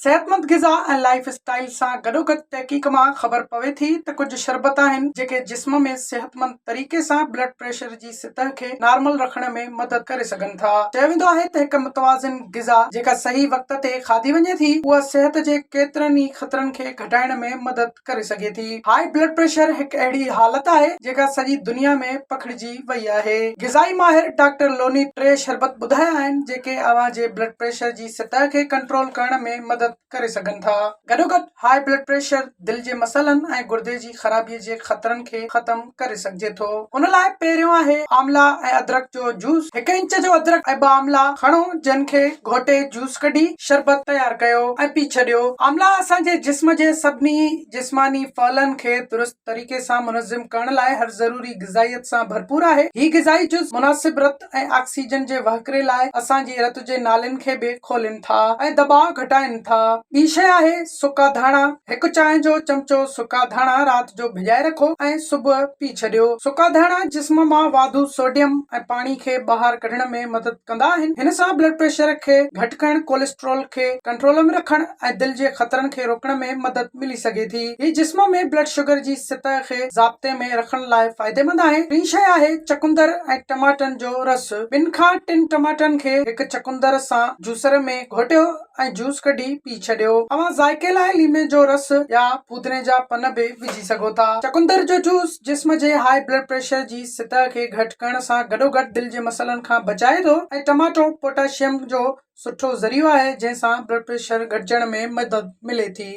صحتمند غذا ۽ life style سان گڏوگڏ تحقيق مان خبر پوي ٿي ته ڪجهه شربت آهن جيڪي جسم ۾ صحتمند طريقي سان بلڊ پريشر جي سطح کي نارمل رکڻ ۾ مدد ڪري سگهن ٿا. چيو ويندو آهي ته هڪ متوازن غذا جيڪا صحيح وقت تي کاڌي وڃي ٿي اها صحت جي ڪيترن ئي خطرن کي گهٽائڻ ۾ مدد ڪري سگهي ٿي. هاء بلڊ پريشر هڪ اهڙي حالت آهي جيڪا سڄي دنيا ۾ پکڙجي وئي آهي. غذائي ماهر ڊاڪٽر لوني ٽي شربت ٻڌايا آهن جيڪي اوهان جي بلڊ پريشر جي سطح کي ڪنٽرول ڪرڻ ۾ مدد ڪري سگهن ٿا. گڏوگڏ هاء بلڊ پريشر، دل جي مسئلن ۽ گردي جي خرابي جي خطرن کي ختم ڪري سگهجي ٿو. ان لاء پهريون آهي آملا ۽ ادرڪ جو جوس. هڪ انچ جو ادرڪ ۽ ٻه آملا کڻو جن کي گهوٽي جوس ڪڍي شربت تيار ڪيو ۽ پي ڇڏيو. آملا اسان جي جسم جي سڀني جسماني فعلن کي درست طريقي سان منظم ڪرڻ لاء هر ضروري غذائيت سان ڀرپور آهي. هي غذائي جز مناسب رت ۽ آڪسيجن جي وهڪري لاء اسان جي رت جي نالين کي به کولين ٿا ۽ دٻاء گهٽائين ٿا. ٻي شيء آهي سڪا ڌاڻا. هڪ چانهه جو چمچو سڪا ڌاڻا رات جو ڀڄائي رکو ۽ صبح پي ڇڏيو. سڪا ڌاڻا جسم مان واڌو سوڊيم ۽ پاڻي کي ٻاهر ڪڍڻ ۾ مدد ڪندا آهن. هن سان بلڊ پريشر کي گهٽ ڪرڻ، ڪوليسٽرول کي ڪنٽرول ۾ رکڻ ۽ دل جي خطرن کي روڪڻ ۾ مدد ملي سگهي ٿي. هي جسم ۾ بلڊ شگر جي سطح کي ضابطي ۾ رکڻ لاء فائديمند آهي. ٽين شيء آهي چقندر ۽ ٽماٽن جو رس. ٻن کان ٽن ٽماٽن کي هڪ چقندر سان جوسر ۾ گهوٽيو ۽ جوس ڪڍي پي ڇڏيو. اوهان ذائقي لاء ليمي جو رس يا ڦودني جا پن به وجهي سگهو ٿا. چقندر جو جوس جسم جي هاء بلڊ پريشر جي سطح کي گهٽ ڪرڻ سان گڏوگڏ دل جي مسئلن کان بچائي ٿو ۽ ٽماٽو پوٽاشيم جو سٺو ذريعو آهي جنهن سان بلڊ پريشر گهٽجڻ ۾ مدد ملي ٿي.